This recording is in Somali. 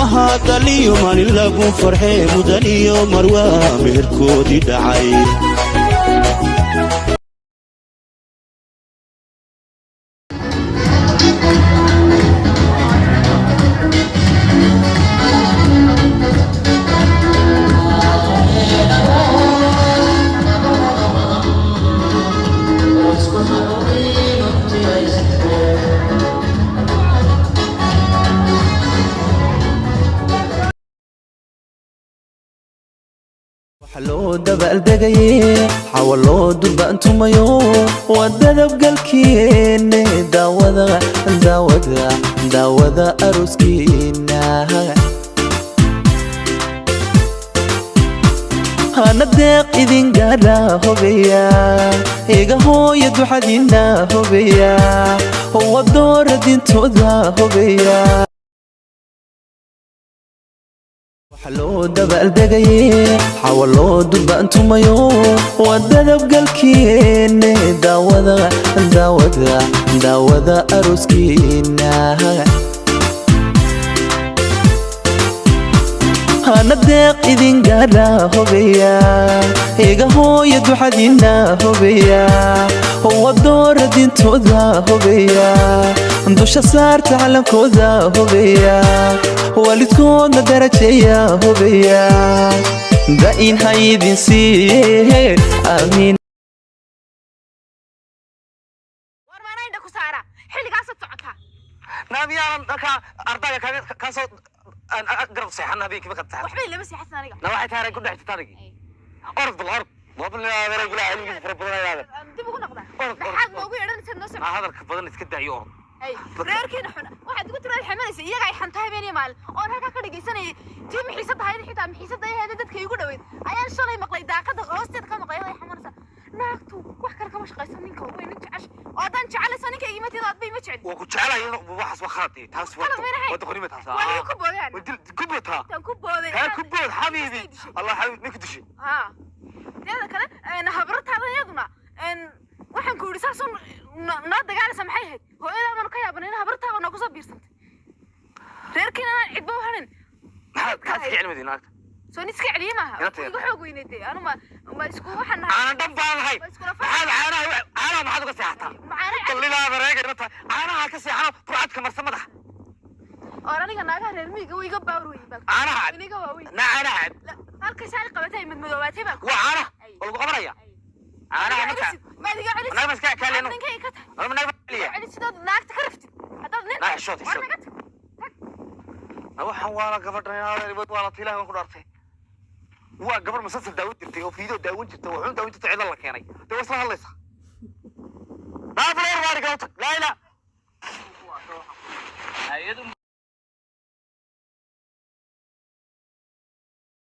Maaha daliyo maalin lagu farxee, mudaniyo marwaa meherkoodii dhacay. Waxa loo dabaaldegaye, xawa loo durbaantumayo, waa dadabgalkiine. Daawada, daawada, daawada arooskiina. Hana deeq idin gaadha, hobeya iga hooya duxadiina, hobeya wadoora dintooda, hobeya. Waxa loo dabaaldegaye, xawa loo durbaantumayo, waa dadabgalkiine. Daawada, daawada, daawada arooskiina. Hana deeq idin gaadha, hobeya iga hooya duxadiina, hobeya wadoora dintooda, hobeya dusha saarta calankooda, hobeya waalidkoodna darajeeya, hobeya da'in ha idin siiye, aamiin. War maanaynda ku saara xilligaasaad socotaa? Naamiyaanan ka ardayga kaga kaasoo garab seexan habeenkii markaad seexato. Waxbay lama seexasan aniga. Na waxay tahay ku dhex jirta anigii. Orod bal, orod waabal gulaa cilmigiisa fara badan ayaada. Dib ugu noqdaa. Orod, orod. Maxaad noogu yeedhanaysaad noo Maa socota? Hadalka badan iska daayo, orod. Ay, reerkiina xun waxaad ugu tiraad xamanaysa iyaga ay xanto habeen iyo maalin oon halkaa ka dhegaysanayay tii mixiisada ahayd, xitaa mixiisada ahayd dadka igu dhoweyd ayaan shalay maqlay, daaqada hoosteeda ka maqlay ay xamanaysa. Naagtu wax kale kama shaqaysan, ninka weyn nin jecesh oo haddaan jecelayso ninka igima tido, adba ima jecel. Waa ku jecelahay, waxaas waa khalad eh, taas waa Khalad maynahay. Waa doqonnimo taas. Waa niga ku boodaan. Waa dil ku boodtaa. Intaan ku booday. Kaa ku bood xabiibi. Iskay dishay. Allah xabiib ninka dishay. Haa, teeda kale habartaada iyaduna waxaan ku yidhi saasoo noo dagaalaysa maxay ahayd? Hooyadaa baanu ka yaabanay in habartaaba noogu soo biirsantay, reerkiina inaan cidba u harin. Maxaad iska cilmadi naagta? Soo nin iska celiye maaha. Ila taya. Iga xoog weyneetay anu ma isku waxaan nahay. Aanan dhan baan lahayn. Ma iskula Maxaad caanaha maxaad uga seexataa? Macaana. Daliilaa bareega inta caanaha ka seexano, burcadka marsa madaxa. Oor aniga naagaha reer miyiga way iga baawr weyn baa. Caanaha cab. Iniga waaweyn. Na caanaha cab. Halkay saali qabatay ay madmadoobaatay baa. Waa caanaha. Ay. Waa lagu qabanaya. Ay. Caanaha marka Maad iga celisid? Naag ma iska kaaleno. Ninkay ka tahay. Lama naag ma celiya. Celisidood naagta ka raftid haddaad nin Naa xishood, war xishood. Naga tag, tag. Waxaan waala gabadhan waa la tiilaha waan ku dhaartay. Waa gabar musalsal daawan jirtay oo fiideo daawan jirtay oo xun daawan jirtay, cidla la keenay. Dee waa isla hadlaysaa. Naa fuloor baadhiga u tag. Laa ilaa. Hay-ad un.